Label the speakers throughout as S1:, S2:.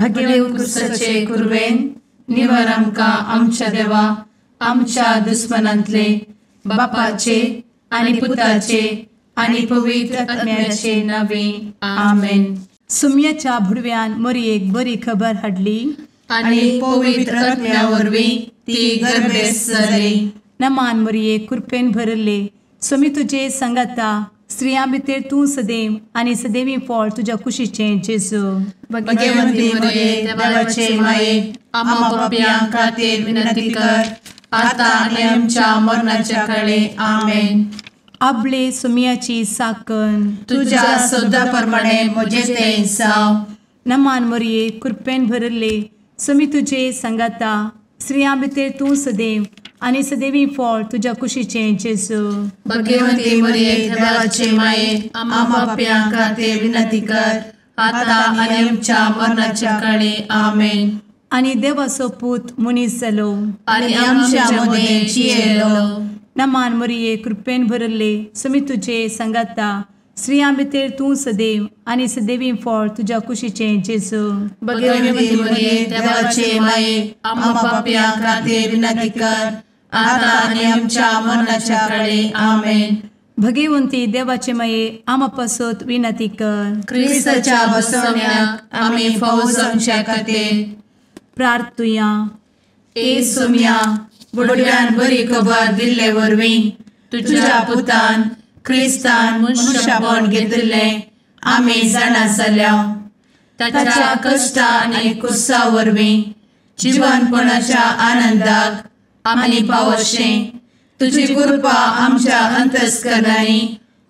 S1: भगेव कुरवेन निवर आमकां आमच्या देवा आमच्या दुस्मनांतले बापाचे आनी पुताचे आनी पवित्र आत्म्याचे नावे आमेन.
S2: सुम्याच्या भुडव्यान मोरयेक बरी खबर हाडली
S1: आनी पवित्र आत्म्या वरवीं ती गर्भेस्त जाली.
S2: नमान मोरये, कृपेन भरले, स्वामी तुजे संगाता, स्त्रियां भितर तूं सदैव आनी सदैवी फळ तुज्या कुशीचें जेजू.
S1: भगवंती मोरये, देवाचे माये, आम्हा पापयां खातीर विनंती कर आता आनी आमच्या मरणाच्या काळे. आमेन.
S2: आपले सुम्याची साकन
S1: तुज्या सदा प्रमाणे म्हजें तें जावं.
S2: नमान मोरये, कृपेन भरले, स्वामी तुजे संगाता, स्त्रियां भितर तूं सदैव आनी सदैवी फळ तुज्या कुशीचें जेजू.
S1: भगवंती मोरये, देवाचे माये, आम्हा पापयां खातीर विनंती कर आता आनी आमच्या मरणाच्या काळे. आमेन.
S2: आनी देवाचो पूत मनीस जालो
S1: आनी आमच्या मदें जियेलो.
S2: नमान मोरये, कृपेन भरले, स्वामी तुजे संगाता, स्त्रियां भितर तूं सदैव आनी सदैवी फळ तुज्या कुशीचें जेजू.
S1: भगवंती मोरये, देवाचे माये, आम्हा पापयां खातीर विनंती कर आता आनी आमच्या मरणाच्या काळे. आमेन.
S2: भगवंती देवाचे माये, आम्हा पासत विनंती कर.
S1: क्रिस्ताच्या बसवण्याक आमी फावो जावच्या खातीर
S2: प्रार्थुया.
S1: ए सुम्या, बुडव्यान बरी खबर दिल्ले वरवीं तुज्या पुतान क्रिस्तान मनशापण घेतिल्लें आमी जाणा जाल्या. ताच्या कश्टा आनी कुसा वरवीं जिवनपणाच्या आनंदाक आमी पावशें तुजी कृपा आमच्या अंतस्करणांनी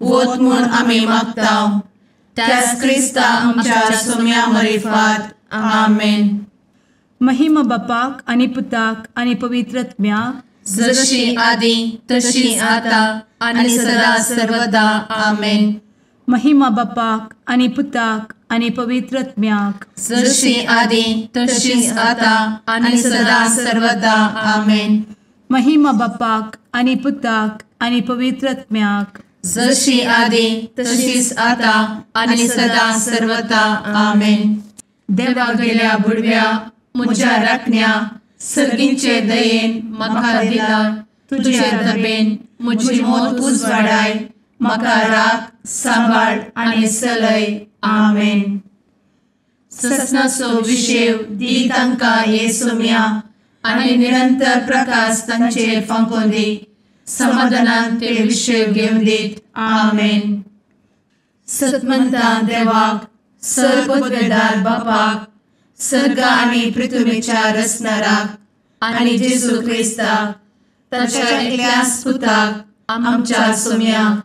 S1: वत म्हूण आमी मागता. त्याच क्रिस्ता आमच्या सुम्या मरिफात. आमेन.
S2: महिमा बापाक आनी पुताक आनी पवित्र आत्म्याक,
S1: जशी आदी तशी आता आनी सदा सर्वदा. आमेन.
S2: महिमा बापाक आनी पुताक आनी पवित्र आत्म्याक,
S1: जशी आदी तशी आता आनी सदा सर्वदा. आमेन.
S2: महिमा बापाक आनी पुताक आनी पवित्र आत्म्याक,
S1: जशी आदी तशीच आता आनी सदा सर्वदा. आमेन. देवा गेल्या बुडव्या म्हज्या राखण्या सर्गींचे दयेन म्हाका दिला तुजे दबेन म्हजी मोत उजवाडाय, म्हाका राख सांबाळ आनी चलय. आमेन. ससनाचो विशेव दी तांकां हे सुम्या आनी निरंतर प्रकाश तांचेर फांकोवन दी, समाधानान ते विशेव घेवन दीत. आमेन. सतमंता देवाक, सर्वपदवेदार बापाक, सर्ग आनी पृथ्वीच्या रचणाराक आनी जेजू क्रिस्ताक ताच्या एकल्याच पुताक आमच्या सुम्याक,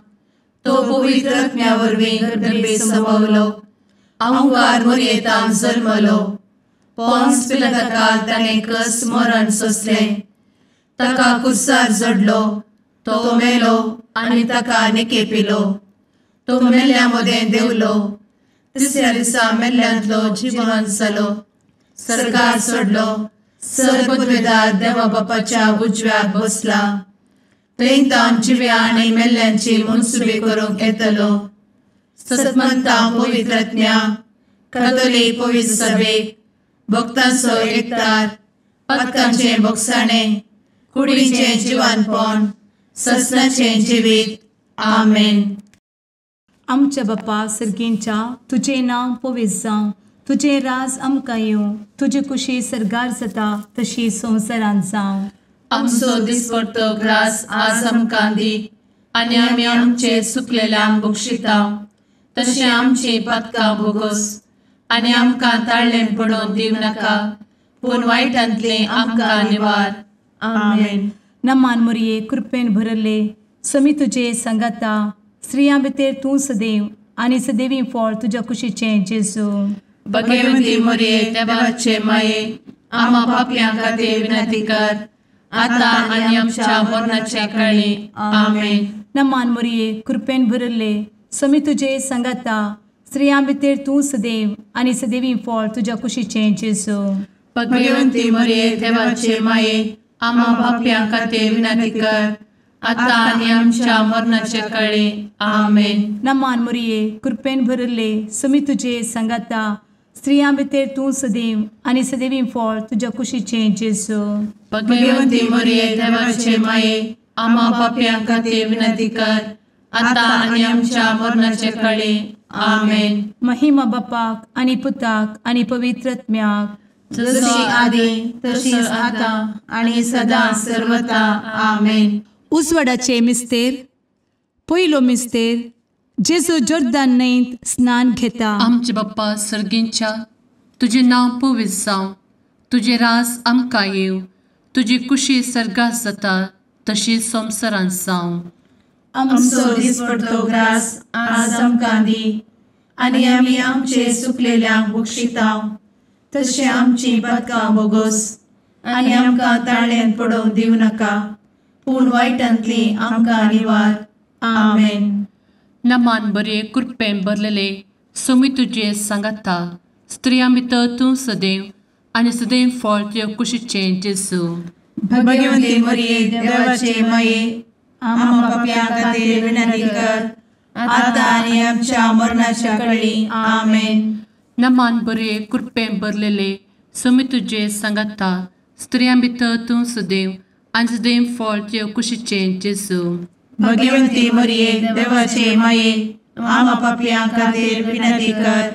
S1: तो पवित्र आत्म्या वरवीं गर्भे संभवलो, अहंकार मोरयेतान जल्मलो, पोन्स पिलाताकाल ताणें कस मरण सोंसलें, ताका कुर्सार जडलो, तो मेलो आनी ताका निकेपिलो, तो मेल्ल्या मदें देंवलो, तिसऱ्या दिसा मेल्ल्यांतलो जिवन जालो, सर्गार सोडलो, सर्वपदवेदार देवा बापाच्या उजव्याक बसला, थंय तावन जिव्या आनी मेल्ल्यांची मनसुबी करूंक येतलो. सतमंता पवित्र आत्म्या, कातोलीक पवित्र सभेक, भक्तांचो एकतार, पातकांचें भोगसाणें, कुडीचें जिवानपण, ससनाचें जिवीत. आमेन.
S2: आमच्या बापा सर्गींच्या, तुजें नांव पवित्र जावं, तुजें राज आमकां येवं, तुजी कुशी सर्गार जाता तशी संवसारांत जावं.
S1: आमचो दिसपडतो ग्रास आज आमकां दी आनी आमी आमचे सुकलेल्यांक बक्षिता तशें आमची पातकां भोगोस आनी आमकां ताळ्ळें पडोवन दिवं नाका, पूण वायटांतलें आमकां निवार. आमेन.
S2: नमान मोरये, कृपेन भरले, स्वामी तुजे संगाता, स्त्रियां भितर तूं सदैव आनी सदैवी फळ तुज्या कुशीचें जेजू.
S1: भगवंती मोरये, देवाचे माये, आम्हा पापयां खातीर विनंती कर आता आनी आमच्या मरणाच्या काळी. आमेन.
S2: नमान मोरये, कृपेन भरले, स्वामी तुजे संगाता, स्त्रियां भितर तूं सदैव आनी सदैवी फळ तुज्या कुशीचें जेजू.
S1: भगवंती मोरये, देवाचे माये, आम्हा पापयां खातीर विनंती कर आता आनी आमच्या मरणाच्या काळी. आमेन.
S2: नमान मोरये, कृपेन भरले, स्वामी तुजे संगाता, स्त्रियां भितर तूं सदैव आनी सदैवी फळ तुज्या कुशीचें जेजू.
S1: भगवंती मरिये देवाचे माये, आम्हा पापयां खातीर विनंती कर, आतां आनी आमच्या मरणाचे कळे. आमेन.
S2: महिमा बापाक आनी पुताक आनी पवित्र आत्म्याक,
S1: जशी आदी तशीच आतां आनी सदां सर्वता. आमेन.
S2: उजवाडाचे मिस्तेर. पयलो मिस्तेर, जेजू जोर्दान न्हंयत स्नान घेता.
S1: आमचे बाप्पा सर्गींच्या, तुजें नांव पवित्र जावं, तुजें राज आमकां येवं, तुजी कुशी सर्गात जाता तशी संवसारांत जावं. आमचो दिसपडतो ग्रास आज आमकां दी, आनी आमी आमचे सुकलेल्यांक बक्षिता तशें आमची पातकां बोगोस, आनी आमकां ताळ्यांत पडोवंक दिवं नाका, पूण वायटांतली आमकां निवार. आमेन. नमान बरे कृपेन भरलेले, सोमी तुजे सांगाता, स्त्रियां भितर तूं सदैव आनी सदैव फळ तुज्या कुशीचें जेजू. भगवंती मरिये देवाचे माये, आम्हा पापयां खातीर विनंती कर, आतां आनी आमच्या मरणाच्या कळी. आमेन. नमान बरे कृपेन भरलेले, सोमी तुजे सांगाता, स्त्रियां भितर तूं सदैव आनी सदैव फळ तुज्या कुशीचें जेजू. भगवंती मरिये देवाचे माये, आम्हा पापयां खातीर विनंती कर,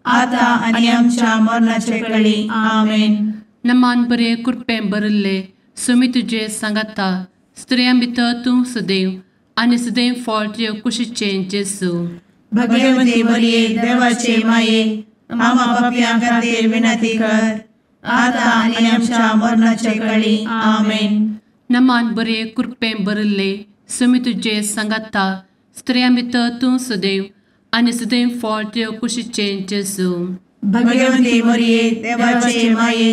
S1: आतां आनी आमच्या मरणाचे कळी. आमेन. नमान बरे कृपेन भरिल्ले, सोमी तुजे सांगाता, स्त्रियां भितर तूं सदैव आनी सदैव फळ तुज्या कुशीचें जेजू. भगवंती मरिये देवाचे माये, आम्हा पापयां खातीर विनंती कर, आतां आनी आमच्या मरणाचे कळी. आमेन. नमान बरे कृपेन भरिल्ले, सोमी तुजे सांगाता, स्त्रियां भितर तूं सदैव आनी सदैव फळ तुज्या कुशीचें जेजू. भगवंती मरिये देवाचे माये,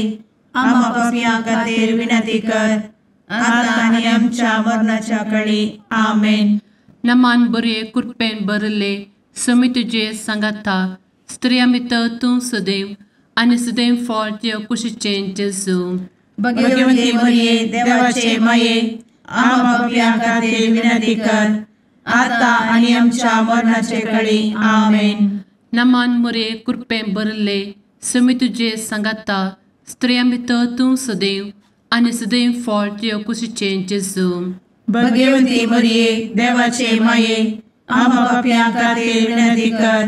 S1: आम्हा पापयां खातीर विनंती कर, आतां आनी आमच्या मरणाच्या कळी. आमेन. नमान बरे कृपेन भरिल्ले, सोमी तुजे सांगाता, स्त्रियां भितर तूं सदैव आनी सदैव फळ तुज्या कुशीचें जेजू. भगवंती मरिये देवाचे माये, आम्हा पापयां खातीर विनंती कर, आतां आनी आमच्या मरणाचे कळी. आमेन. नमान मरिये कृपेन भरिल्ले, सोमी तुजे सांगाता, स्त्रियां भितर तूं सदैव आनी सदैव फळ तुज्या कुशीचें जेजू. भगवंती मरिये देवाचे माये, आम्हा पापयां खातीर विनंती कर,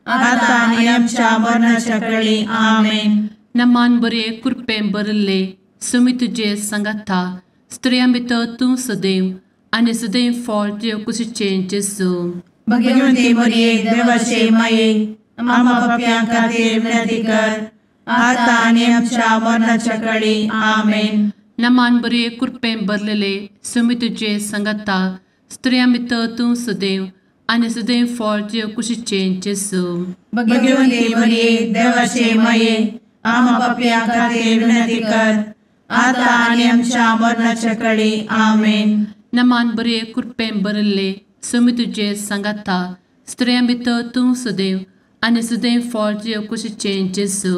S1: आतां आनी आमच्या मरणाच्या कळी. आमेन. नमान बरे कृपेन भरिल्ले, सोमी तुजे सांगाता, स्त्रियां भितर तूं सदैव आनी सदैव फळ तुज्या कुशीचें जेजू. भगवंती मरिये देवाचे माये, आम्हा पापयां खातीर विनंती कर, आतां आनी आमच्या मरणाच्या कळी. आमेन. नमान बरे कृपेन भरलेले, सोमी तुजे सांगाता, स्त्रियां भितर तूं सदैव आनी सदैव फळ तुज्या कुशीचें जेजू. भगवंती मरिये देवाचे माये, आम्हा पापयां खातीर विनंती कर, आतां आनी आमच्या मरणाच्या कळी. आमेन. नमान बरे कृपेन भरिल्ले, सोमी तुजे सांगाता, स्त्रियां भितर तूं सदैव आनी सदैव फळ तुज्या कुशीचें जेजू.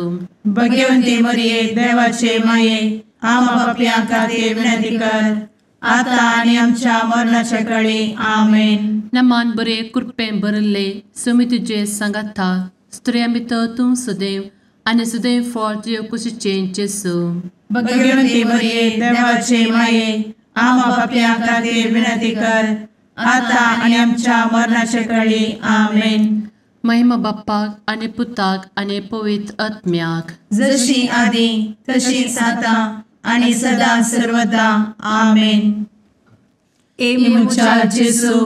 S1: भगवंती मरिये देवाचे माये, आम्हा पापयां खातीर विनंती कर, आतां आनी आमच्या मरणाच्या कळी. आमेन. नमान बरे कृपेन भरिल्ले, सोमी तुजे सांगाता, स्त्रियां भितर तूं सदैव आनी सदैव फळ तुज्या कुशीचें जेजू. भगवंती मरिये देवाचे माये, आम्हा पापयां खातीर विनंती कर, आतां आनी आमच्या मरणाचे कळी. आमेन. महिमा बाप्पाक आनी पुताक आनी पवित्र आत्म्याक, जशी आदी तशीच आतां आनी सदां सर्वदा. आमेन. ए म्हज्या जेजू,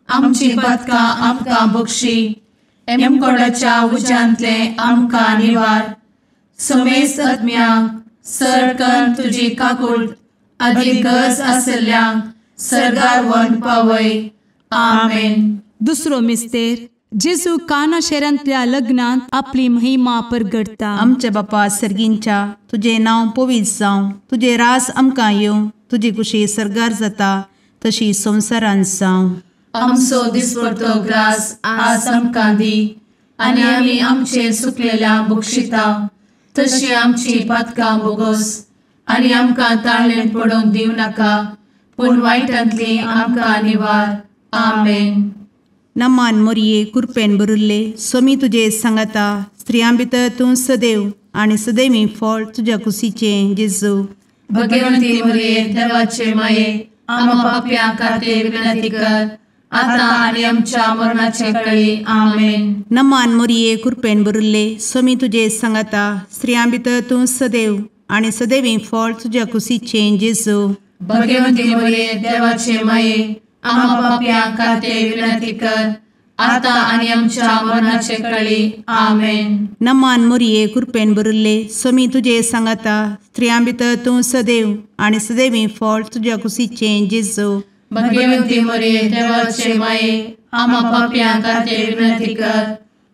S1: आमची पातकां आमकां बक्षी, एमकोडाच्या उज्यांतले आमकां निवार, समेस्त आत्म्यांक सर तुजी काकूट आदी गरज आसल्ल्यांक सर्गार व्हरून पावय. आमेन.
S2: दुसरो मिस्तेर, जेजू काना शहरांतल्या लग्नांत आपली महिमा परगटता.
S3: आमच्या बापा सर्गींच्या, तुजें नांव पवित्र जावं, तुजें राज आमकां येवं, तुजी कुशी सर्गार जाता तशी संवसारांत जावं.
S1: आमचो दिसपडतो ग्रास आज आमकां दी, आनी आमी आमचे सुकलेल्या बक्षिता तशी आमची पातकां बोगोस, आनी आमकां ताळ्ळेंत पडोवंक दिवं नाका, पूण वायटांतली आमकां निवार. आमेन.
S3: नमान मोरये कृपेन भरिल्ले, स्वामी तुजे सांगाता, स्त्रियां भितर तूं सदैव आनी सदैवी फळ तुज्या कुशीचें जेजू।
S1: भगवंती मरिये देवाचे माये आम्हा पाप्यां खातीर विनंती कर आता आनी आमच्या मरणाचे वेळी। आमेन।
S3: नमान मोरये कृपेन भरिल्ले स्वामी तुजे सांगाता स्त्रियां भितर तूं सदैव आनी सदैवी फळ तुज्या कुशीचें जेजू।
S1: भगवंती मरिये देवाचे माये आम्हा पाप्यां खातीर विनंती कर आता आनी आमच्या मरणाचे वेळी। आमेन।
S3: नमान मोरये कृपेन भरिल्ले स्वामी तुजे सांगाता स्त्रियां भितर तूं सदैव आनी सदैवी फळ तुज्या कुशीचें जेजू।
S1: भगवंती मरिये देवाचे माये आम्हा पाप्यां खातीर विनंती कर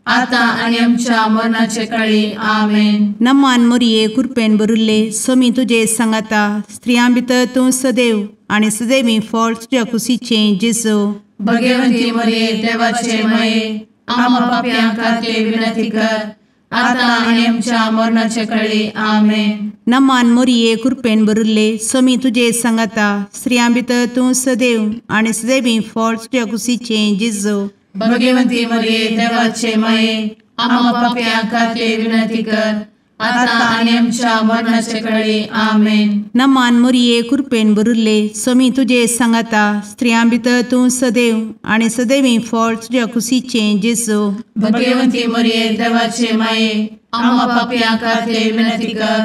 S1: आता आनी आमच्या मरणाचे वेळी। आमेन।
S3: नमान मोरये कृपेन भरिल्ले स्वामी तुजे सांगाता स्त्रियां भितर तूं सदैव आनी सदैवी फळ तुज्या कुशीचें जेजू।
S1: भगवंती मरिये देवाचे माये आम्हा पाप्यां खातीर विनंती कर आता आनी आमच्या मरणाचे वेळी। आमेन।
S3: नमान मोरये कृपेन भरिल्ले स्वामी तुजे सांगाता स्त्रियां भितर तूं सदैव आनी सदैवी फळ तुज्या कुशीचें जेजू।
S1: भगवंती मरिये देवाचे माये आम्हा पाप्यां खातीर विनंती कर आता आनी आमच्या मरणाचे वेळी। आमेन।
S3: नमान मोरये कृपेन भरिल्ले स्वामी तुजे सांगाता स्त्रियां भितर तूं सदैव आनी सदैवी फळ तुज्या कुशीचें जेजू।
S1: भगवंती मरिये देवाचे माये आम्हा पाप्यां खातीर विनंती कर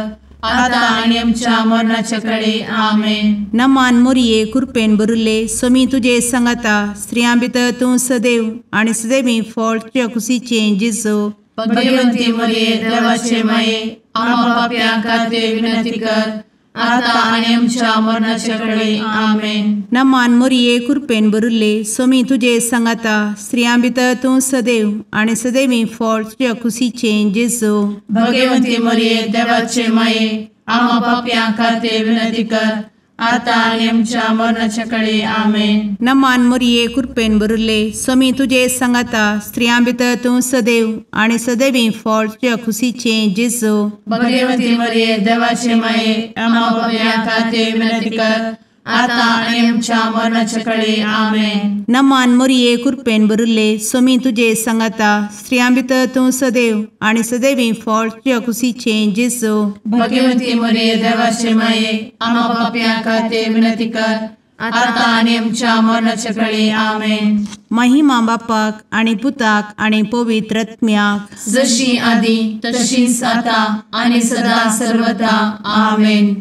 S1: आता आनी आमच्या मरणाचे वेळी। आमेन।
S3: नमान मोरये कृपेन भरिल्ले स्वामी तुजे सांगाता स्त्रियां भितर तूं सदैव आनी सदैवी फळ तुज्या कुशीचें जेजू।
S1: भगवंती मरिये देवाचे माये आम्हा पाप्यां खातीर विनंती कर आता आनी आमच्या मरणाचे वेळी। आमेन।
S3: नमान मोरये कृपेन भरिल्ले स्वामी तुजे सांगाता स्त्रियां भितर तूं सदैव आनी सदैवी फळ तुज्या कुशीचें जेजू।
S1: भगवंती मरिये देवाचे माये आम्हा पाप्यां खातीर विनंती कर आता आनी आमच्या मरणाचे वेळी। आमेन।
S3: नमान मोरये कृपेन भरिल्ले स्वामी तुजे सांगाता स्त्रियां भितर तूं सदैव आनी सदैवी फळ तुज्या कुशीचें जेजू।
S1: भगवंती मरिये देवाचे माये आम्हा पाप्यां खातीर विनंती कर आता आनी आमच्या मरणाचे वेळी। आमेन।
S3: नमान मोरये कृपेन भरिल्ले स्वामी तुजे सांगाता स्त्रियां भितर तूं सदैव आनी सदैवी फळ तुज्या कुशीचें जेजू।
S1: भगवंती मरिये देवाचे माये आम्हा पाप्यां खातीर विनंती कर आता आनी आमच्या मरणाचे वेळी। आमेन।
S3: महिमा बापाक आनी पुताक आनी पवित्र आत्म्याक,
S1: जशी आदी तशीच आता आनी सदा सर्वदा। आमेन।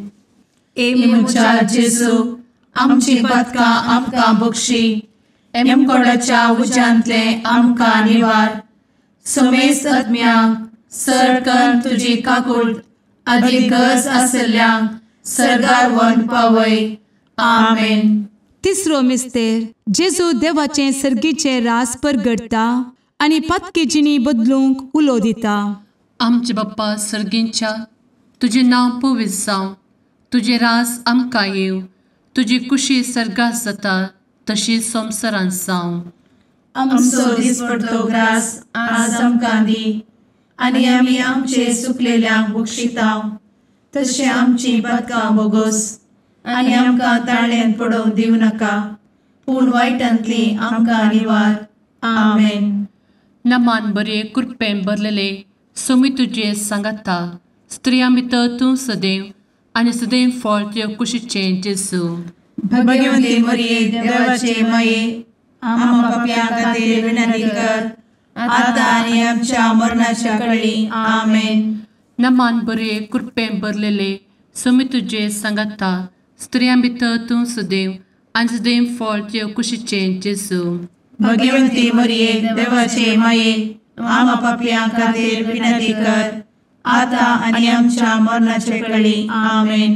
S1: ए म्हज्या जेजू आमची पातकां आमकां बक्षी, एमकोडाच्या उज्यांतले आमकां निवार, समेस्त आत्म्यांक सरकन तुजी काकूट आदी गरज आसल्ल्यांक सर्गार व्हरून पावय। आमेन।
S2: तिसरो मिस्तेर जेजू देवाचें सर्गीचें रास परगटता आनी पातकी जिणी बदलूंक उलो दिता।
S1: आमचे बाप्पा सर्गींच्या तुजें नांव पवित्र जावं, तुजें रास आमकां येवं, तुजी कुशी सर्गात जाता तशी संवसारांत जावं।
S4: आमचो दिसपडतो ग्रास आज आमकां दी आनी आमी आमचे सुकलेल्यांक बक्षिता तशें आमची पातकां बोगोस आनी आमकां ताळ्यान पडोवंक दिवं नाका, पूण वायटांतली आमकां निवार। आमेन।
S1: नमान बरे कृपेन भरलेले स्वामी तुजे सांगाता स्त्रियां भितर तूं सदैव आनी सदैव फळ तुज्या कुशीचें जेजू।
S4: भगवंती मरिये देवाचे माये आम्हा पाप्यां खातीर विनंती कर आता आनी आमच्या मरणाच्या वेळी। आमेन।
S1: नमान बरे कृपेन भरलेले स्वामी तुजे सांगाता स्त्रियां भितर तूं सदैव आनी सदैव फळ तुज्या कुशीचें जेजू।
S4: भगवंती मरिये देवाचे माये आम्हा पाप्यां खातीर विनंती कर आता आनी आमच्या मरणाचे वेळी। आमेन।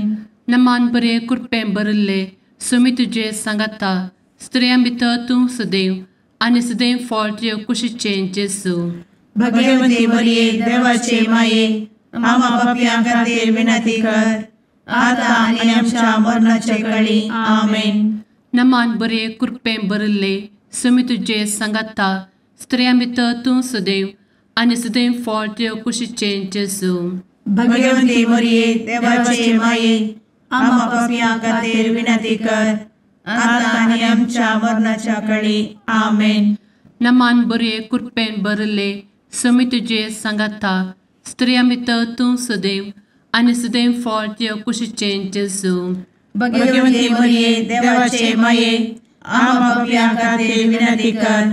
S1: नमान बरे कृपेन भरिल्ले स्वामी तुजे सांगाता स्त्रियां भितर तूं सदैव आनी सदैव फळ तुज्या कुशीचें जेजू।
S4: भगवंती मरिये देवाचे माये आम्हा पाप्यां खातीर विनंती कर आता आनी आमच्या मरणाचे वेळी। आमेन।
S1: नमान बरे कृपेन भरिल्ले स्वामी तुजे सांगाता स्त्रियां भितर तूं सदैव आनी सदैव फळ तुज्या कुशीचें जेजू।
S4: भगवंती मरिये देवाचे माये आम्हा पाप्यां खातीर विनंती कर आता आनी आमच्या मरणाच्या वेळी। आमेन।
S1: नमान बरे कृपेन भरिल्ले समी तुजे सांगाता स्त्रियां भितर तूं सदैव आनी सदैव फळ तुज्या कुशीचें जेजू।
S4: भगवती मरिये देवाचे माये आम्हा पाप्यां खातीर विनंती कर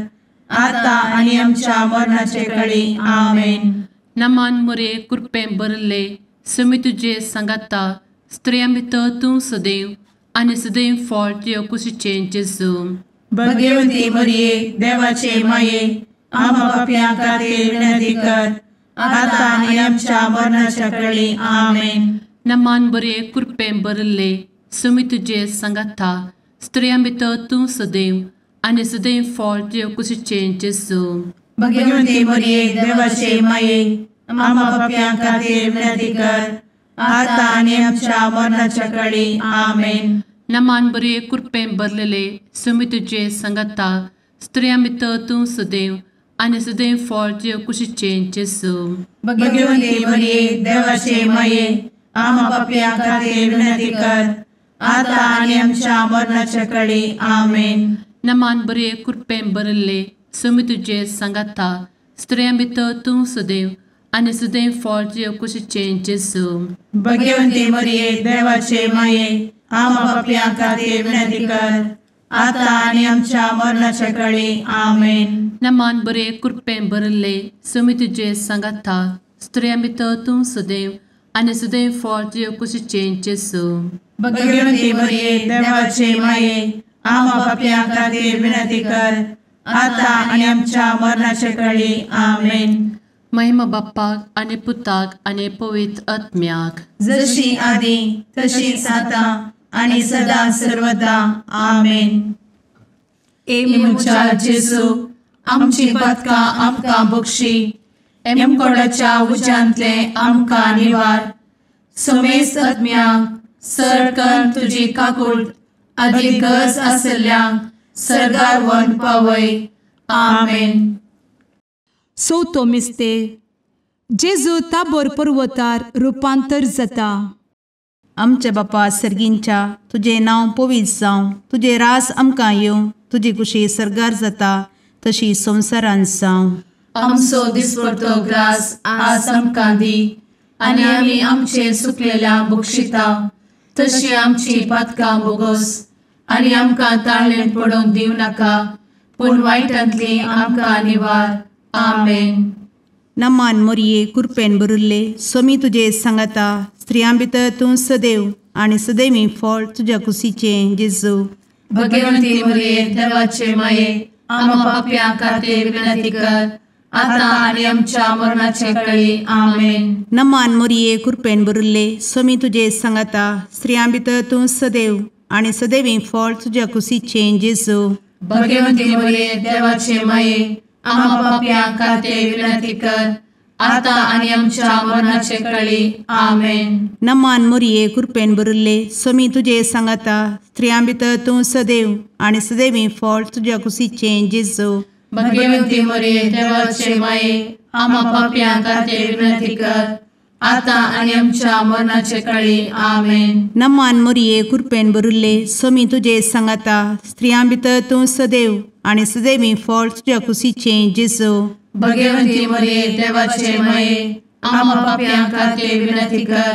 S4: आता आनी आमच्या मरणाचे कळी। आमेन।
S1: नमान मोरये कृपेन भरिल्ले समी तुजे सांगाता स्त्रियां भितर तूं सदैव आनी सदैव फळ तुज्या कुशीचें जेजू।
S4: भगवती मरिये देवाचे माये आम्हा पाप्यां खातीर विनंती कर आता आनी आमच्या मरणाच्या कळी। आमेन।
S1: नमान बरे कृपेन भरिल्ले समी तुजे सांगाता स्त्रियां भितर तूं सदैव आनी सदैव फळ तुज्या कुशीचें जेजू।
S4: भगवती मरिये देवाचे माये आम्हा पाप्यां खातीर विनंती कर आता आनी आमच्या मरणाच्या कळी। आमेन।
S1: नमान बरे कृपेन भरिल्ले समी तुजे सांगाता स्त्रियां भितर तूं सदैव आनी सदैव फळ तुज्या कुशीचें जेजू।
S4: भगवती मरिये देवाचे माये आम्हा पाप्यां खातीर विनंती कर आता आनी आमच्या मरणाच्या कळी। आमेन।
S1: नमान बरे कृपेन भरिल्ले समी तुजे सांगाता स्त्रियां भितर तूं सदैव आनी सदैव फळ तुज्या कुशीचें जेजू।
S4: भगवती मरिये देवाचे माये आम्हा पाप्यां खातीर विनंती कर आता आनी आमच्या मरणाच्या कळी। आमेन।
S1: नमान बरे कृपेन भरिल्ले समी तुजे सांगाता स्त्रियां भितर तूं सदैव आनी सदैव फळ तुज्या कुशीचें जेजू।
S4: भगवती मरिये देवाचे माये आम्हा पाप्यां खातीर विनंती कर आता आनी आमच्या मरणाच्या कळी। आमेन।
S1: महिमा बाप्पाक आनी पुताक आनी पवित्र आत्म्याक,
S4: जशी आदी तशीच आता आनी सदा सर्वदा। आमेन।
S2: ए
S4: म्हज्या जेजू आमची पातकां आमकां बक्षी, एमकोडाच्या उज्यांतले आमकां निवार, समेस्त आत्म्यांक सरकन तुजी काकूट आदी गरज आसल्ल्यांक सर्गार व्हरून पावय। आमेन।
S2: चवथो मिस्तेर जेजू ताबोर पर्वतार रुपांतर जाता।
S3: आमच्या बापा सर्गींच्या तुजें नांव पवित्र जावं, तुजें राज आमकां येवं, तुजी कुशी सर्गार जाता तशी संवसारांत जावं।
S1: आमचो दिसपडतो ग्रास आज आमकां दी आनी आमी आमचे सुकलेल्या बक्षिता तशी आमची पातकां बोगोस आनी आमकां ताळेन पडोवंक दिवं नाका पूण वायटांतली आमकां निवार। आमेन।
S3: नमान मोरये कृपेन भरिल्ले स्वामी तुजे सांगाता स्त्रियां भितर तूं सदैव आनी सदैवी फळ तुज्या कुशीचें जेजू।
S1: भगवंती मोरये देवाचे माये आम्हा पाप्यां खातीर विनंती कर आता आनी आमच्या मरणाचे कळी। आमेन।
S3: नमान मोरये कृपेन भरिल्ले स्वामी तुजे सांगाता स्त्रियां भितर तूं सदैव आनी सदैवी फळ तुज्या कुशीचें जेजू।
S1: भगवंती मोरये देवाचे माये आम्हा पाप्यां खातीर विनंती कर आता आनी आमच्या मरणाचे कळी। आमेन।
S3: नमान मोरये कृपेन भरिल्ले स्वामी तुजे सांगाता स्त्रियां भितर तूं सदैव आनी सदैवी फळ तुज्या कुशीचें जेजू।
S1: भगवंती मोरये देवाचे माये आम्हा पाप्यां खातीर विनंती कर आता आनी आमच्या मरणाचे कळी। आमेन।
S3: नमान मोरये कृपेन भरिल्ले स्वामी तुजे सांगाता स्त्रियां भितर तूं सदैव आनी सदैवी फळ तुज्या कुशीचें जेजू।
S1: भगवंती मोरये देवाचे माये आम्हा पाप्यां खातीर विनंती कर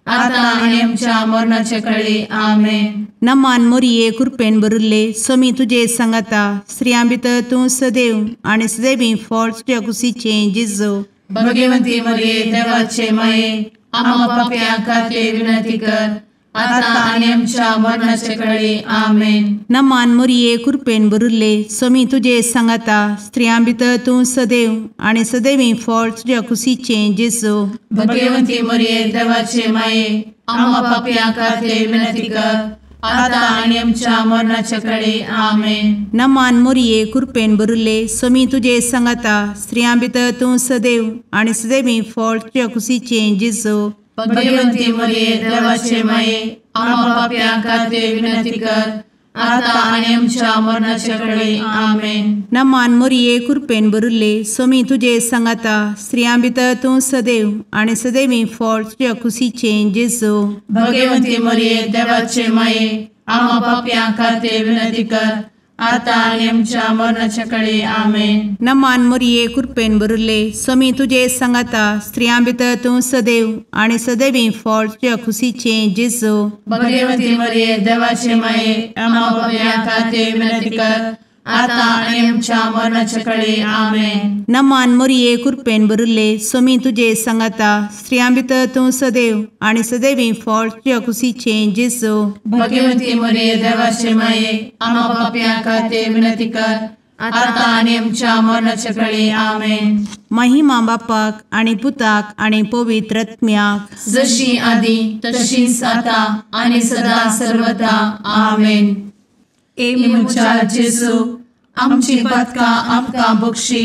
S1: आता आनी आमच्या मरणाचे कळी। आमेन।
S3: नमान मोरये कृपेन भरिल्ले स्वामी तुजे सांगाता स्त्रियां भितर तूं सदैव आनी सदैवी फळ तुज्या कुशीचें जेजू।
S1: भगवंती मोरये देवाचे माये आम्हा पाप्यां खातीर विनंती कर आता आनी आमच्या मरणाचे कळी। आमेन।
S3: नमान मोरये कृपेन भरिल्ले स्वामी तुजे सांगाता स्त्रियां भितर तूं सदैव आनी सदैवी फळ तुज्या कुशीचें जेजू।
S1: भगवंती मोरये देवाचे माये आम्हा पाप्यां खातीर विनंती कर आता आनी आमच्या मरणाचे कळी। आमेन।
S3: नमान मोरये कृपेन भरिल्ले स्वामी तुजे सांगाता स्त्रियां भितर तूं सदैव आनी सदैवी फळ तुज्या कुशीचें जेजू।
S1: भगवंती मोरये देवाचे माये आम्हा पाप्यां खातीर विनंती कर आता आनी आमच्या मरणाचे कळी। आमेन।
S3: नमान मोरये कृपेन भरिल्ले स्वामी तुजे सांगाता स्त्रियां भितर तूं सदैव आनी सदैवी फळ तुज्या कुशीचें जेजू।
S1: भगवंती मोरये देवाचे माये आम्हा पाप्यां खातीर विनंती कर आतां आनी आमच्या मरणाच्या कळे. आमेन.
S3: नमान मोरये कृपेन भरिल्ले, स्वामी तुजे सांगाता, स्त्रियां भितर तूं सदैव आनी सदैवी फळ तुज्या खुशीचें जेजू.
S1: भगवती मरिये देवाचे माये, आम्हा पाप्यां खातीर विनंती कर, आतां आनी आमच्या मरणाच्या कळे. आमेन.
S3: नमान मोरये कृपेन भरिल्ले, स्वामी तुजे सांगाता, स्त्रियां भितर तूं सदैव आनी सदैवी फळ तुज्या खुशीचें जेजू.
S1: भगवती मरिये देवाचे माये, आम्हा पाप्यां खातीर विनंती कर, आतां आनी आमच्या मरणाच्या कळे. आमेन.
S3: महिमा बापाक आनी पुताक आनी पवित्र आत्म्याक,
S1: जशी आदी तशीच आतां आनी सदा सर्वदा. आमेन. ए म्हज्या जेजू, आमची पातकां आमकां बक्षी,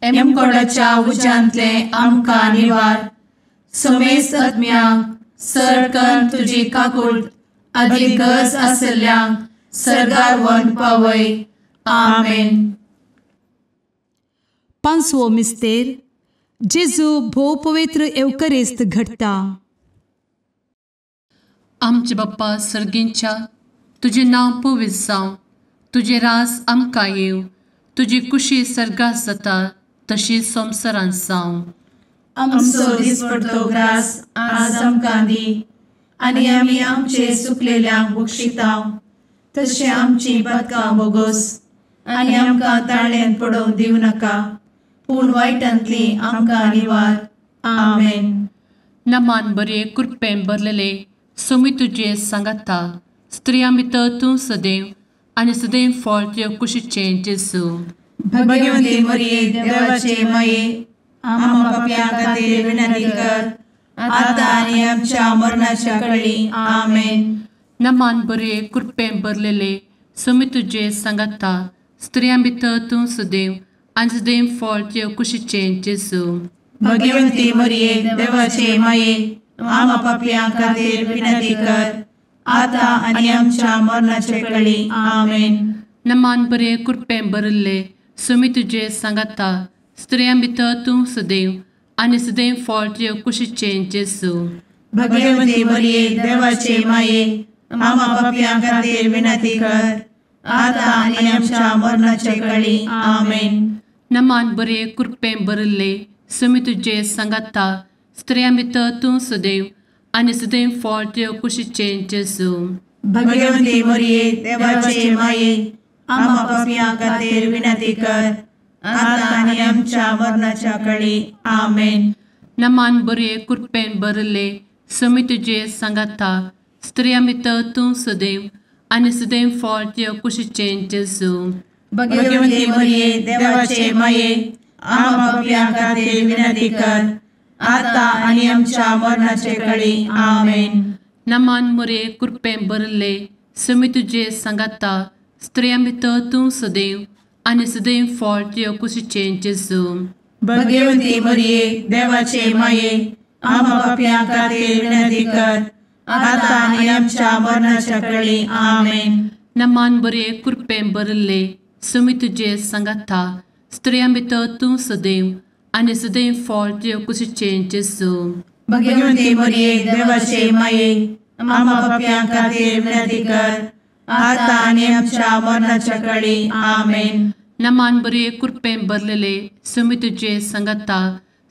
S1: एमकोडाच्या उज्यांतले आमकां निवार, समेस्त आत्म्यांक सरकन तुजी काकूट आदी गरज आशिल्ल्यांक सर्गार व्हरून पावय. आमेन.
S2: पांचवो मिस्तेर, जेजू भोव पवित्र एवकरिस्त घडटा.
S1: आमचे बाप्पा सर्गींच्या, तुजें नांव पवित्र जावं, तुजें राज आमकां येवं, तुजी कुशी सर्गात जाता तशी संवसारांत जावं. आमचो दिसपडतो ग्रास आज आमकां दी, आनी आमी आमचे सुकलेल्यांक बक्षिता तशें आमची पातकां बोगोस, आनी आमकां ताळ्यांत पडोवंक दिवं नाका, पूण वायटांतली आमकां निवार. आमेन. नमान बरे कृपेन भरलेले, स्वामी तुजे सांगाता, स्त्रियां भितर तूं सदैव आनी सदैव फळ तुज्या कुशीचें जेजू. भगवती मरिये देवाचे माये, आम्हा पाप्यां खातीर विनंती कर, आतां आनी आमच्या मरणाच्या कळी. आमेन. नमान बरे कृपेन भरलेले, स्वामी तुजे सांगाता, स्त्रियां भितर तूं सदैव आनी सदैव फळ तुज्या कुशीचें जेजू. भगवती मरिये देवाचे माये, आम्हा पाप्यां खातीर विनंती कर, आतां आनी आमच्या मरणाचे कळी. आमेन. नमान बरे कृपेन भरिल्ले, स्वामी तुजे सांगाता, स्त्रियां भितर तूं सदैव आनी सदैव फळ तुज्या कुशीचें जेजू. भगवती मरिये देवाचे माये, आम्हा पाप्यां खातीर विनंती कर, आतां आनी आमच्या मरणाचे कळी. आमेन. नमान बरे कृपेन भरिल्ले, स्वामी तुजे सांगाता, स्त्रियां भितर तूं सदैव आनी सदैव फळ तुज्या कुशीचें जेजू. भगवती मरिये देवाचे माये, आम्हा पाप्यां खातीर विनंती कर, आतां आनी आमच्या मरणाच्या कळी. आमेन. नमान बरे कृपेन भरिल्ले, स्वामी तुजे सांगाता, स्त्रियां भितर तूं सदैव आनी सदैव फळ तुज्या कुशीचें जेजू. भगवती मरिये देवाचे माये, आम्हा पाप्यां खातीर विनंती कर, आतां आनी आमच्या मरणाचे कळी. आमेन. नमान मरिये कृपेन भरिल्ले, स्वामी तुजे सांगाता, स्त्रियां भितर तूं सदैव आनी सदैव फळ तुज्या कुशीचें जेजू. भगवती मरिये देवाचे माये, आम्हा पाप्यां खातीर विनंती कर, आतां आनी आमच्या मरणाच्या कळी. आमेन. नमान बरे कृपेन भरिल्ले, स्वामी तुजे सांगाता, स्त्रियां भितर तूं सदैव आनी सदैव फळ तुज्या कुशीचें जेजू. भगवती मरिये देवाचे माये, आम्हा पाप्यां खातीर विनंती कर, आतां आनी आमच्या मरणाच्या कळी. आमेन. नमान बरे कृपेन भरलेले, स्वामी तुजे सांगाता,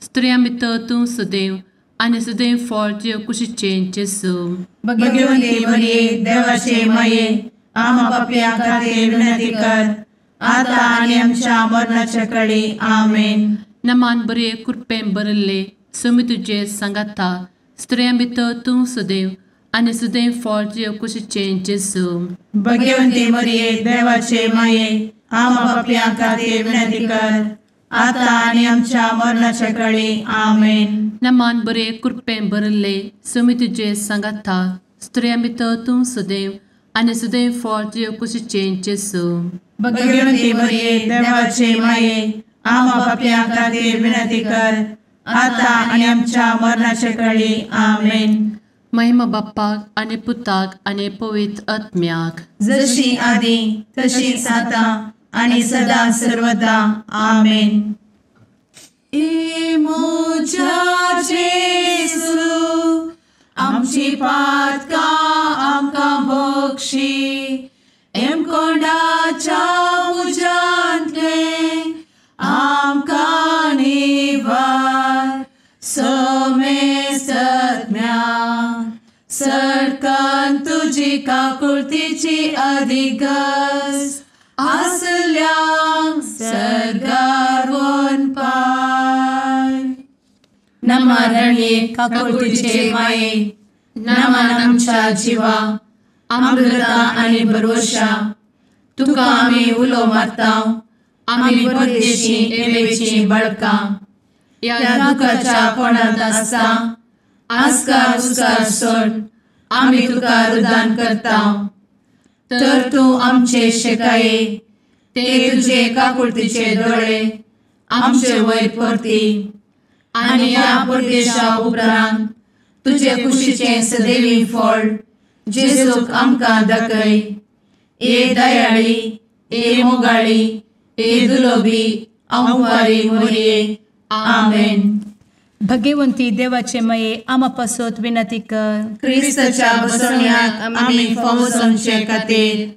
S1: स्त्रियां भितर तूं सदैव आनी सदैव फळ तुज्या कुशीचें जेजू. भगवती मरिये देवाचे माये, आम्हा पाप्यां खातीर विनंती कर, आतां आनी आमच्या मरणाच्या कळी. आमेन. नमान बरे कृपेन भरिल्ले, स्वामी तुजे सांगाता, स्त्रियां भितर तूं सदैव आनी सदैव फळ तुज्या कुशीचें जेजू. भगवती मरिये देवाचे माये, आम्हा पाप्यां खातीर विनंती कर, आतां आनी आमच्या मरणाच्या कळी. आमेन. नमान बरे कृपेन भरिल्ले, स्वामी तुजे सांगाता, स्त्रियां भितर तूं सदैव आनी सदैव फळ तुज्या कुशीचें जेजू. भगवती मरिये देवाचे माये, आम्हा पाप्यां खातीर विनंती कर, आतां आनी आमच्या मरणाच्या कळी. आमेन. महिमा बाप्पाक आनी पुताक आनी पवित्र आत्म्याक, जशी आदी तशीच आतां आनी सदा सर्वदा. आमेन. ए म्हज्या जेजू, आमची पातकां आमकां बक्षी, एमकोंडाच्या तुजी काकुळतीची अधिगस आसल्यांक सर्गार वनपाय. नमा रणये काकुळतीचे माये, नमन आमच्या जिवा, अमृता आनी भरवशा, तुका आमी उलो मारता, आमी परदेशी एवेची बळकां, ह्या दुखाच्या कोणांत आसता आस्कार उस्कार सोड आमी तुका रुदान करता. तर तूं आमचे शेकाये ते तुजे काकुळतीचे दोळे आमचे वयर परती आनी ह्या परदेशा उपरांत तुजे कुशीचें सदैवी फळ जेजूक आमकां दाखय. ए दयाळी, ए मोगाळी, ए दुलोबी अंवारी मोरये. आमेन.
S2: भगवंती देवाचे मये आमा पासत विनंती कर.
S4: क्रिस्ताच्या बसवण्याक आमी फावो जावचे खातीर.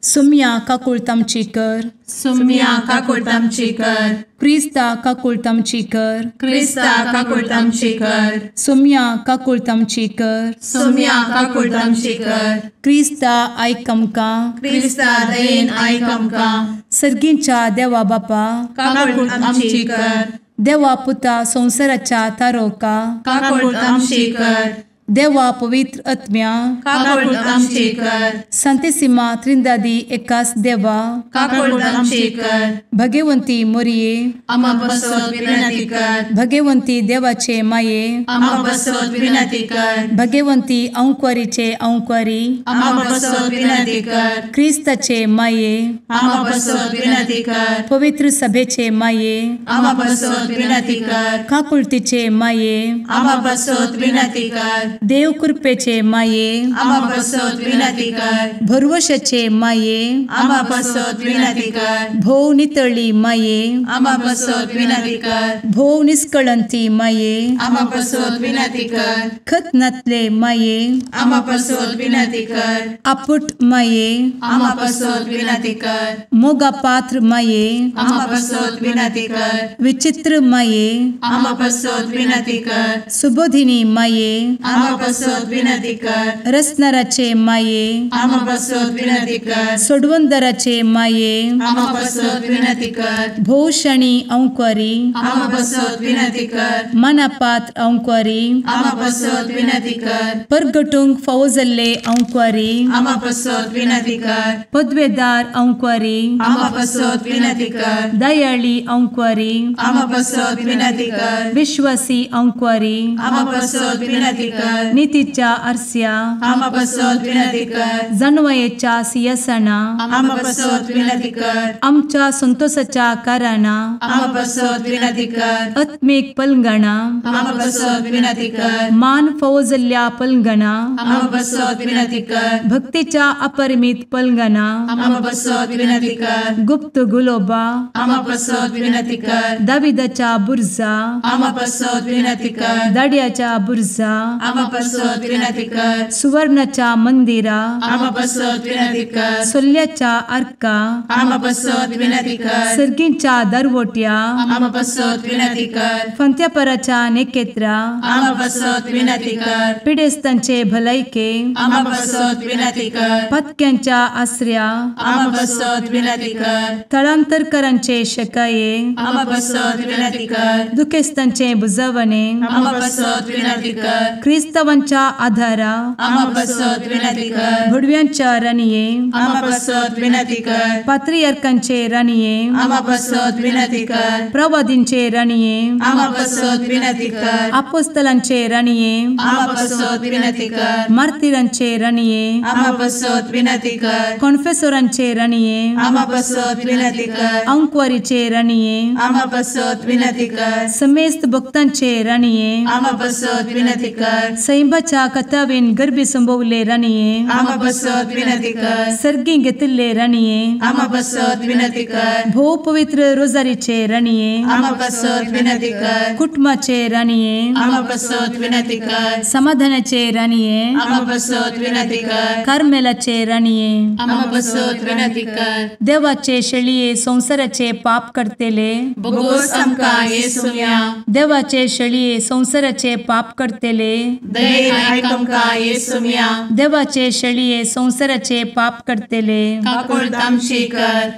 S2: सुम्या काकुळत आमची कर.
S4: सुम्या काकुळत आमची कर.
S2: क्रिस्ता काकुळत आमची कर.
S4: क्रिस्ता काकुळत आमची कर.
S2: सुम्या काकुळत आमची कर.
S4: सुम्या काकुळत आमची कर.
S2: क्रिस्ता आयक आमकां.
S4: क्रिस्ता दयेन आयक आमकां.
S2: सर्गींच्या देवा बापा
S4: काकुळत आमची कर.
S2: देवा पुता संवसाराच्या तारोका
S4: काकुळत आमची कर.
S2: देवा पवित्र आत्म्या
S4: काकुळत आमची कर.
S2: संतेसिमा त्रिंदादी एकास देवा
S4: काकुळत आमची कर.
S2: भगवंती मोरये
S4: आमा पासत विनंती कर.
S2: भगवंती देवाचे माये
S4: आमा पासत विनंती कर.
S2: भगवंती अंकुरीचे अंकुरी
S4: आमा पासत विनंती कर.
S2: क्रिस्ताचे माये
S4: आमा पासत विनंती कर.
S2: पवित्र सभेचे माये
S4: आमा पासत विनंती कर.
S2: काकुळतीचे माये
S4: आमा पासत विनंती कर.
S2: देव कृपेचे माये
S4: आमा पासत विनंती कर.
S2: भरवशाचे माये
S4: आमा पासत विनंती कर.
S2: भोव नितळी माये
S4: आमा पासत विनंती कर.
S2: भोव निष्कळंती माये
S4: आमा पासत विनंती कर.
S2: खत नातले माये
S4: आमा पासत विनंती कर.
S2: आपुट माये
S4: आमा पासत विनंती कर.
S2: मोगा पात्र माये
S4: आमा पासत विनंती कर.
S2: विचित्र माये
S4: आमा पासत विनंती कर.
S2: सुबोधिनी माये
S4: आमा पासत विनंती कर.
S2: रसनाराचे माये
S4: आमा पासत विनंती कर.
S2: सोडवंदराचे माये
S4: आमा पासत विनंती कर.
S2: भोवशणी अंकुरी
S4: आमा पासत विनंती कर.
S2: मनापात्र अंकुरी
S4: आमा पासत विनंती कर.
S2: परगटूंक फावो जाल्ले अंकुरी
S4: आमा पासत विनंती कर.
S2: पदवेदार अंकुरी
S4: आमा पासत विनंती कर.
S2: दयाळी अंकुरी
S4: आमा पासत विनंती कर.
S2: विश्वासी अंकुरी
S4: आमा पासत विनंती कर.
S2: नितीच्या आरस्या
S4: आमा पासत विनंती कर.
S2: जानवयेच्या सिंहासना
S4: आमा पासत विनंती कर.
S2: आमच्या संतोषाच्या कारणा
S4: आमा पासत विनंती कर.
S2: आत्मीक पलंगणा
S4: आमा पासत विनंती कर.
S2: मान फावो जाल्ल्या पलंगणा
S4: आमा पासत विनंती कर.
S2: भक्तीच्या अपरिमित पलंगणा
S4: आमा पासत विनंती कर.
S2: गुप्त गुलोबा
S4: आमा पासत विनंती कर.
S2: दाविदाच्या बुर्जा
S4: आमा पासत विनंती कर.
S2: दाड्याच्या बुर्जा
S4: आमा पासत विनंती कर.
S2: सुवर्णाच्या मंदिरा
S4: आमा पासत विनंती कर.
S2: सोल्ल्याच्या आर्का
S4: आमा पासत विनंती कर.
S2: सर्गींच्या दरवट्या
S4: आमा पासत विनंती कर.
S2: फंत्यापराच्या नेकेत्रा
S4: आमा पासत विनंती कर.
S2: पिडेस्तांचे भलायके
S4: आमा पासत विनंती कर.
S2: पत्क्यांच्या आसऱ्या
S4: आमा पासत विनंती कर.
S2: थळांतरकरांचे शकाये
S4: आमा पासत विनंती कर.
S2: दुखेस्तांचे बुजवणे
S4: आमा पासत विनंती कर.
S2: क्रिस्तावांच्या आधारा
S4: आमा पासत विनंती कर.
S2: भुडव्यांच्या राणये
S4: आमा पासत विनंती कर.
S2: पात्रियार्कांचे राणये
S4: आमा पासत विनंती कर.
S2: प्रवादींचे राणये
S4: आमा पासत विनंती कर.
S2: आपोस्तलांचे राणये
S4: आमा पासत विनंती कर.
S2: मार्तिरांचे राणये
S4: आमा पासत विनंती कर.
S2: कॉन्फेसोरांचे राणये
S4: आमा पासत विनंती कर.
S2: अंकुवारीचे राणये
S4: आमा पासत विनंती कर.
S2: समेस्त भक्तांचे राणये
S4: आमा पासत विनंती कर.
S2: सैंबाच्या कथावेन गर्भी संभवले राणये
S4: आमा पासत विनंती कर.
S2: सर्गी घेतिल्ले राणये
S4: आमा पासत विनंती कर.
S2: भोव पवित्र रोजारीचे राणये
S4: आमा पासत विनंती कर.
S2: कुटुंबाचे राणये
S4: आमा पासत विनंती कर.
S2: समाधानाचे राणये
S4: आमा पासत विनंती कर.
S2: कार्मेलाचे राणये
S4: आमा पासत विनंती कर.
S2: देवाचे शेळये संवसाराचे पाप करतेले
S4: बोगोस आमकां येसुम्या
S2: देवाचे शेळये संवसाराचे पाप करतेले
S1: दयेन आयक आमकां येसुम्या.
S2: देवाचे शेळये संवसाराचे पाप करतले
S1: काकुळट आमची कर.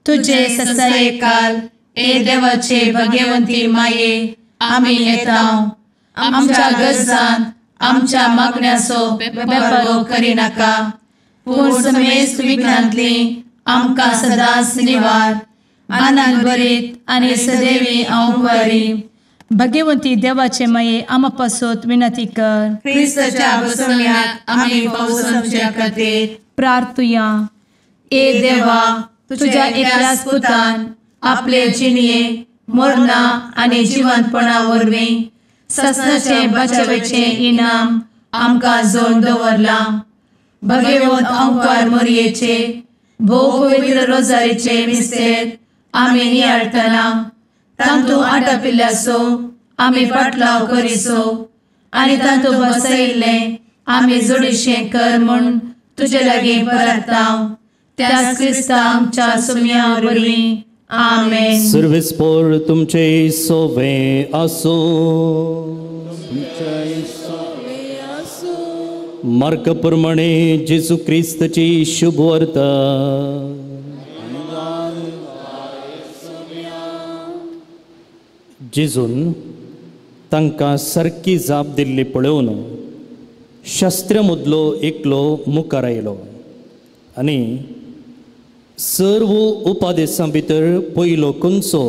S2: तुजे
S1: ससायेकाल ए देवाचे भगवंती माये आमी येता आमच्या गरजान आमच्या मागण्याचो बेपर्वो करिनाका पूण समेस्त विघ्नांतली आमकां सदांच निवार. आनंद भरीत आनी सदैवी अंवकारी.
S2: भगवंती देवाचे माये आमा पासत विनंती कर.
S1: क्रिस्ताच्या बसवण्याक आमी पावसाच्या खातीर
S2: प्रार्थुया.
S1: ए देवा तुझ्या एकल्याच पुतान आपले जिणये मरणा आनी जिवंतपणा वरवीं ससनाचे बचावेचे इनाम आमकां जोड दवरलां. भगवंत अंकार मोरयेचे भोव पवित्र रोजारीचे मिस्तेर आमी नियाळटना तांतू आटापिल्ल्याचो आमी पाटलाव करिसो आनी तांतू बसयिल्लें आमी जोडीशें कर म्हूण तुजे लागीं परताव. त्याच क्रिस्ता आमच्या सुम्या वरवीं. आमेन.
S5: सर्वेस्पोर तुमचे सोवे आसो. मार्क प्रमाणे जेजू क्रिस्ताची शुभ वार्ता. जेजून तांकां सारकी जाप दिल्ली पळोवन शास्त्र्या मदलो एकलो मुखार आयलो आनी सर्व उपादेसां भितर पयलो खंयचो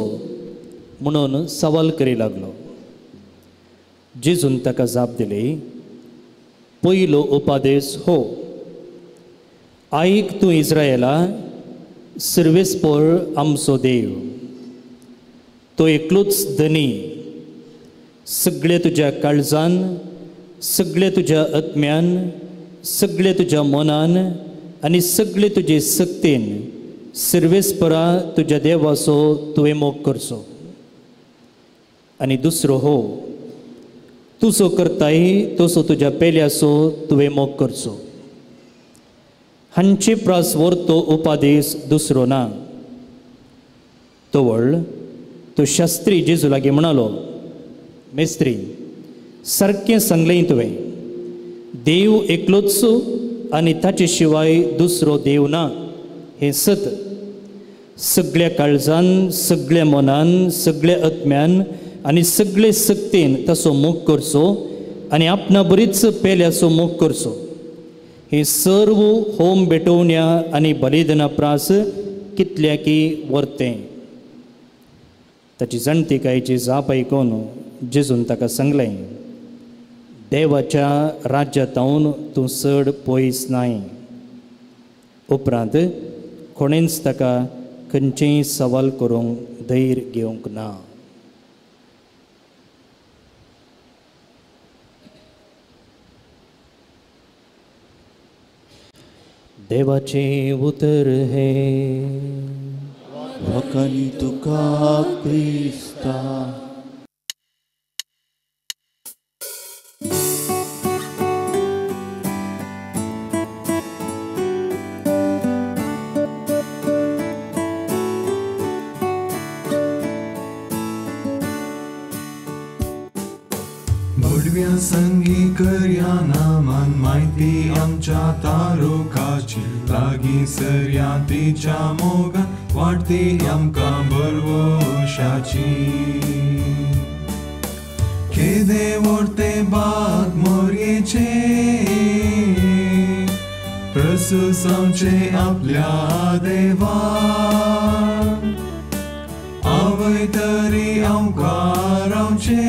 S5: म्हणून सवाल करी लागलो. जेजून ताका जाप दिली, पयलो उपादेस हो, आयक तूं इस्रायला, सर्वेस्पोर आमचो देव तो एकलोच धनी. सगळे तुज्या काळजान, सगळे तुज्या आत्म्यान, सगळे तुज्या मनान आनी सगळे तुजे सक्तीन सर्वेस्परा तुज्या देवाचो तुवें मोग करचो. आनी दुसरो हो, तुजो करताय तसो तुज्या पेल्याचो तुवें मोग करचो. हांचे प्रास व्हरतो उपादेस दुसरो ना. तवळ तो शास्त्री जेजू लागीं म्हणालो, मेस्त्री सारकें सांगलें तुवें, देव एकलोच आनी ताचे शिवाय दुसरो देव ना हें सत. सगळ्या काळजान, सगळ्या मनान, सगळ्या आत्म्यान आनी सगळे सक्तीन ताचो मोग करचो आनी आपणा बरीच पेल्याचो मोग करचो. हे सर्व होम भेटोवण्या आनी बलिदाना प्रास कितल्याकी वर्तें. ताची जाणतिकायेची जाप आयकून जेजून ताका सांगलें, देवाच्या राज्यातावन तूं चड पयस नाय. उपरांत कोणेंच ताका खंयचेंय सवाल करूंक धैर्य घेवंक ना. देवाचें उतर हें.
S6: वखणी तुका क्रिस्ता.
S7: भडव्या संगी करया नामान म्हायती आमच्या तारुकाची लागीं सरया तिच्या मोगान वाडटी आमकां बरवशाची. केदे व्हडते बाग मोरयेचे प्रसुसांवचे आपल्या देवा आवय तरी आमकां रावचे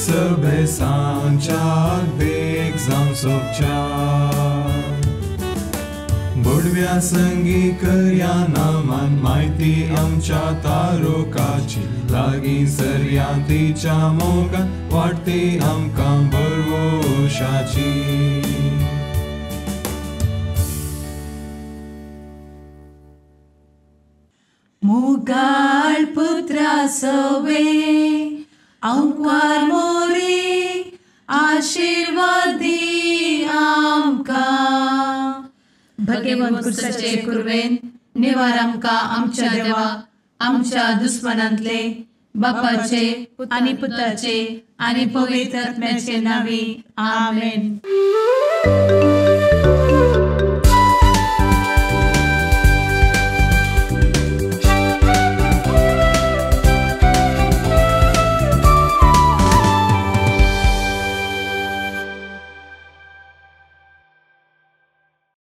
S7: सभेसांच्याक देख जावं सोबच्या. भडव्या संगी करया नामान म्हायती आमच्या तारुकाची लागीं सरया तिच्या मोगान वाडटी आमकां बरवशाची.
S1: मुगाळ पुत्रा सवे अंकार मोरे आशीर्वादी आमकां. भगवंत कुर्साचे कुर्वेन निवार आमकां आमच्या देवा आमच्या दुस्मनांतले बापाचे
S2: आनी पुताचे आनी पवित्र आत्म्याचे नांवी आमेन.